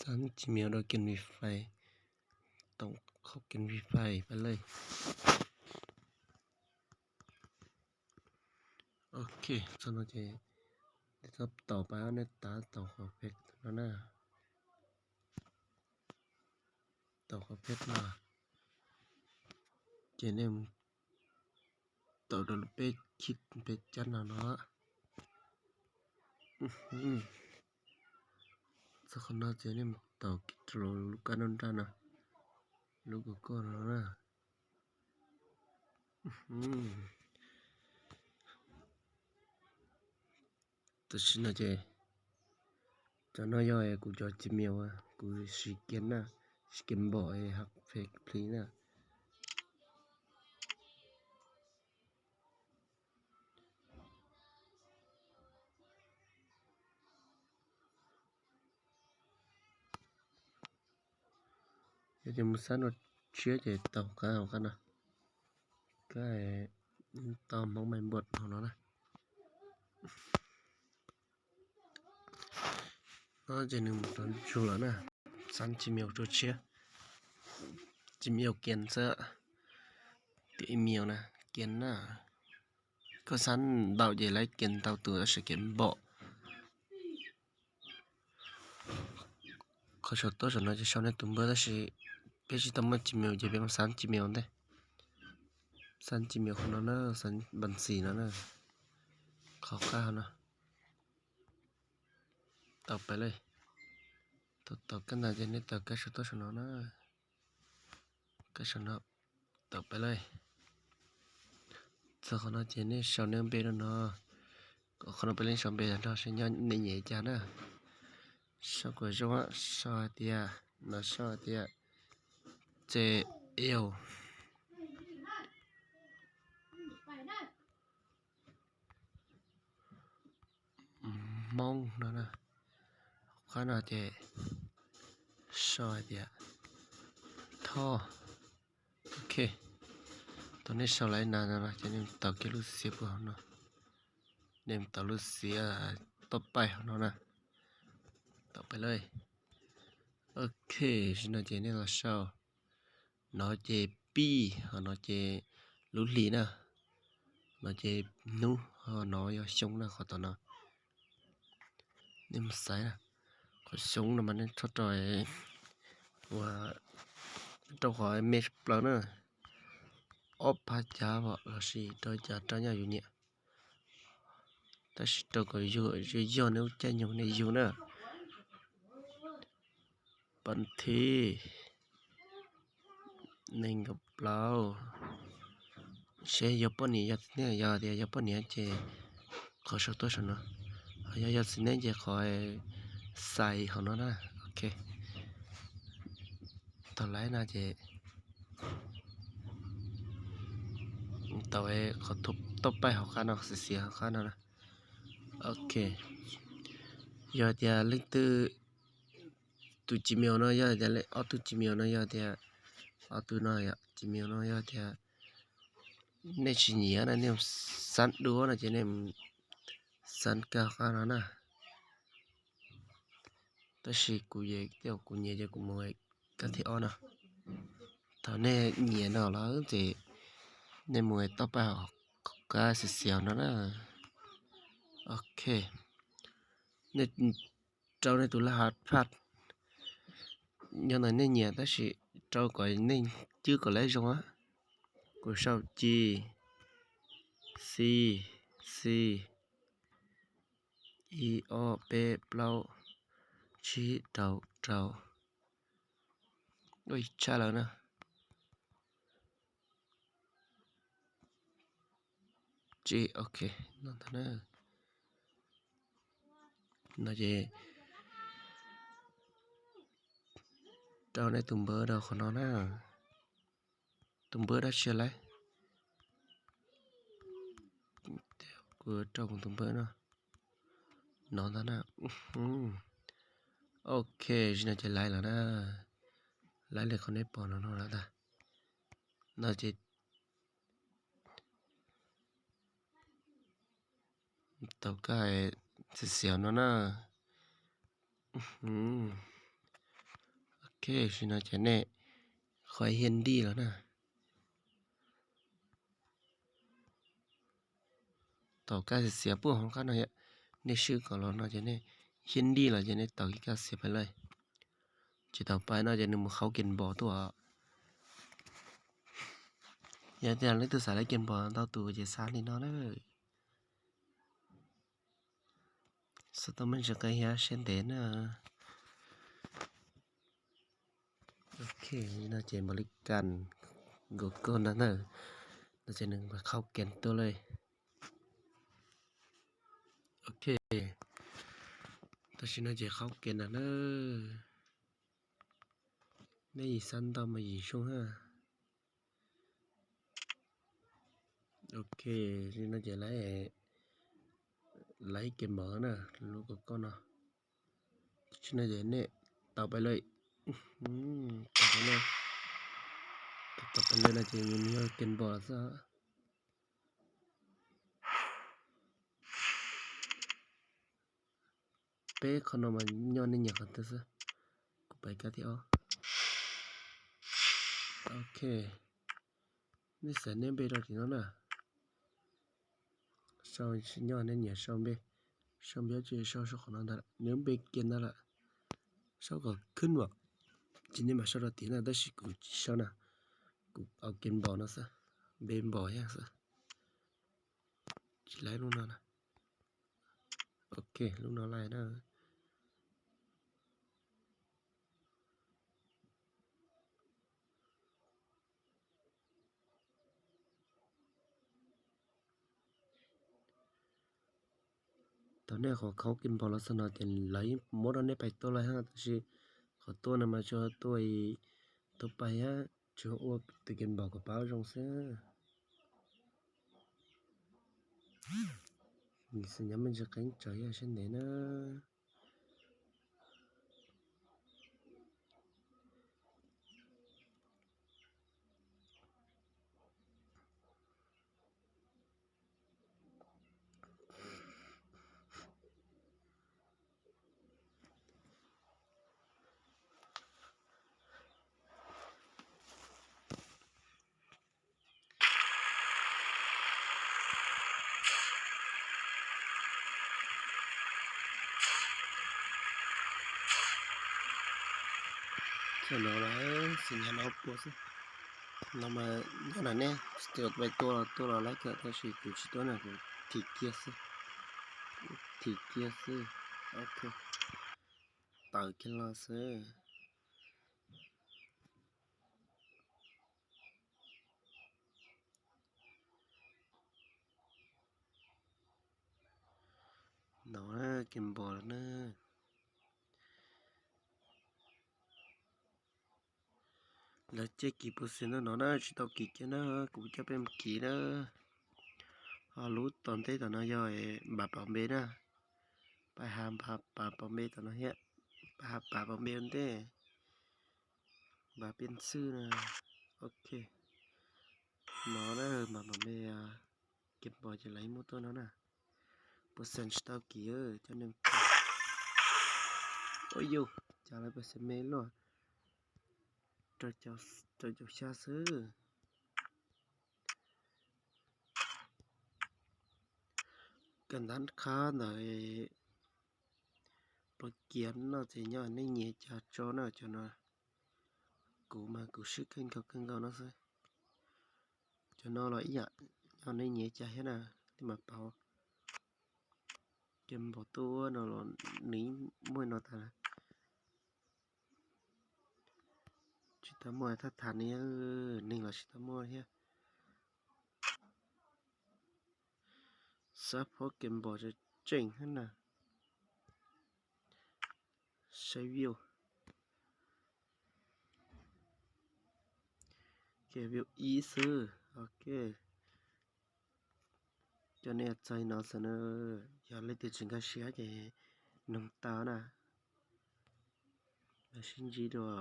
Xab Gmail rau Game Refill, taum qhov Game Refill pab lej. Ok, txog no ces nej txhob taum pab, nej tab taum qhov peb no na. Taum qhov peb no ces nej mus taum rau lub peb khib peb cab no no. Txog qhov no ces nej mus taum kiag rau lub kab nrab nrab no, lub Google no na. Tam sim no ces cov no yog kuv cov Gmail uas kuv siv kiag na, siv kiag npaum hab phem plig na. Yog tias mus xab nrau tshiab ces taum kab hauv qab no, kab tau Hmoob Maiv Npuam hauv no na. No ces nws mus rau ntsug lawm na. Xab Gmail rau tshiab, Gmail kiag xwb, tias email na, kiag na. Koj xab ntau ces lawv kiag ntau tus tab sis kiag npaum. Qhov saum toj saum no ces sau nej tus npawb tab sis peb tsis tau muaj Gmail ces peb mus xab Gmail ua ntej. Xab Gmail qhov no na, xab npav xis no na, qhov qab no. Taum pab lej. Taum taum kab ntawd ces nej taum kab saum toj saum no na. Kab saum no, taum pab lej. Txog qhov no ces nej sau nej npe rau no. Qhov no peb leej sau npe tag nrho seb nyob nej nyiam cas na. Sau kom zoo, sau hais tias, no sau hais tias, ces eu Hmoob no na. Qhov no ces sau hais tias Thoj. Ok, thaum nej sau lawm na no ces nej taus kiag lub xiav puag hauv no. Nej taus lub xiav toj paib hauv no na. Taus pab lej. Ok, zaum no ces nej los sau. No ces pib, ho no ces lub hli na. No ces hnub, ho no yog xyoo na, qhov tom no. Nej mus xaiv na, qhov xyoo no mas nej txhob rau, ua, rau qhov me plaws na. Ob phav cav lossis rau cav rau nyob yus niam. Tab sis rau kom yog, yog nej lub caij nyoog nej yug na. Pab thib nees nkaum plaub. Seb yog poj niam yog txiv neej, yog tias yog poj niam ces qhov saum tuaj saum no, ho yog yog txiv neej ces qhov xais hauv no na. Ok, thaum lawm no ces tau qhov toj paib hauv qab no, xiav xiav hauv qab no na. Ok, yog tias leej twg tus Gmail no yog tias, ob tug Gmail no yog tias, ob tug no Gmail no yog tias nej tsis nyiam na, nej xav dua no ces nej xav kab qab no na. Tab sis kuv, kuv nyiam ces kuv mus kab thib ob no. Thaum nej nyiam no lawm ces nej mus toj paib hauv kab xiav xiav no na. Ok, nej rau nej tus laj hav phaj. Nyob ntawm nej nyiam tab sis rau kom nej cwb kom lawv zoo. Kuv sau ci, xi, xi, ib ob peb plaub tsib rau rau. Ua tshaj lawm na. Tsis, ok, no ntag na. No ces rau nej tus npawb rau qhov no na. Tus npawb dab tsi lawm? Kuv rau kuv tus npawb no. No ntag na. Ok, zaum no ces laiv lawm na. Laiv li qhov nej pom no no lawm ntag. No ces tau kab xiav xiav no na. Ok, tam sim no ces nej qhov hiaj ntij los na. Tau kaj xiav xiav puag hauv qab no yom, nej swb kom los no ces nej hiaj ntij los ces nej tau kev kaj xiav pais lawm. Tsis tau pais no ces nws mus qhaub game npos tuaj. Yog tias leej twg xav lawv game npos ntau tus ces xa li no na. Xav tau me ntsis qe hiab siab ntev na. Ok, no ces npaum li kas nkaus koj ntag na. No ces nws qhaub game tuaj lawm. Ok, tam sim no ces qhaub game ntag na. Nej yim xav ntau mas yim zoo na. Ok, li no ces lawv, lawv game npos na, lub koj koj no. Tam sim no ces nej tau pais lawm, tau pais lawm, tau pais lawm no ces nws yog game npos xwb. Peb qhov no mas nyob nej nyiam qhov twg xwb. Kuv pais kab thib ob. Ok, nej xav nej npe rau tim no na. Sau nyob nej nyiam sau npe, sau npe tsis sau sau qhov no ntag, nws npe kiag ntag lawm. Sau kom khwb vam, ces nej mam sau rau tim na, tab sis kuv tsis sau na. Kuv au game npos no xwb, npe npos yog xwb. Tsis laib lub no na. Ok, lub no laij na. Thaum nej qhov qhaub game npos los xwb no ces lawv muab rau nej pais tuaj lawm hab, tab sis qhov tuaj no mas tsuas tuaj, tuaj pais hab, tsuas ua tus game npos kom pab zoo xwb. Nws xwb nyob me ntsis qeeb tsawv yog siab ntev na. Cov no los xwm nyab no pua xwb. No mas nyob na nej, tsis pais tua los tua los lawm thiab, tab sis kuv tsis tuaj na, kuv thim kiag xwb. Thim kiag xwb. Ok, tawm kiag los xwb. No na, game npos lawm na. Lawv cej kim puas xis no no na, tsis tau kim kiag na, kuv coj peb mus kim na. Ho lub tom ntej tom no yog npav pom npe na. Pab has npav pom npe tom no thiab, pab has npav pom npe ua ntej. Npav piaj xwb na. Ok, no na, npav pom npe, game npos ces lawv muab tuaj no na. Puas xis tsis tau kim, coj neeg, ua yus, cas lawv puas xis me luaj, rau caum xya xwb. Kawm ntawv qhab ntawd, pom kiag no ces nyob nej nyiam cas tso na cov no. Kuv mas kuv swb kawg nkaus kawg nkaus no xwb. Cov no los ib yam, nyob nej nyiam cas thiab na, nej mam pauv. Ces npaum tuaj no los nws muaj no tas. Tsis tau muaj thaj tham ne, neeg los tsis tau muaj thiab. Xab phob game npos tseem tseem thiab na. Saib view. Game view ib xwb. Ok, coj nej txog no xwb na. Yog leej twg tsis nkag siab ces nug tau na. Los sib ntsib dua.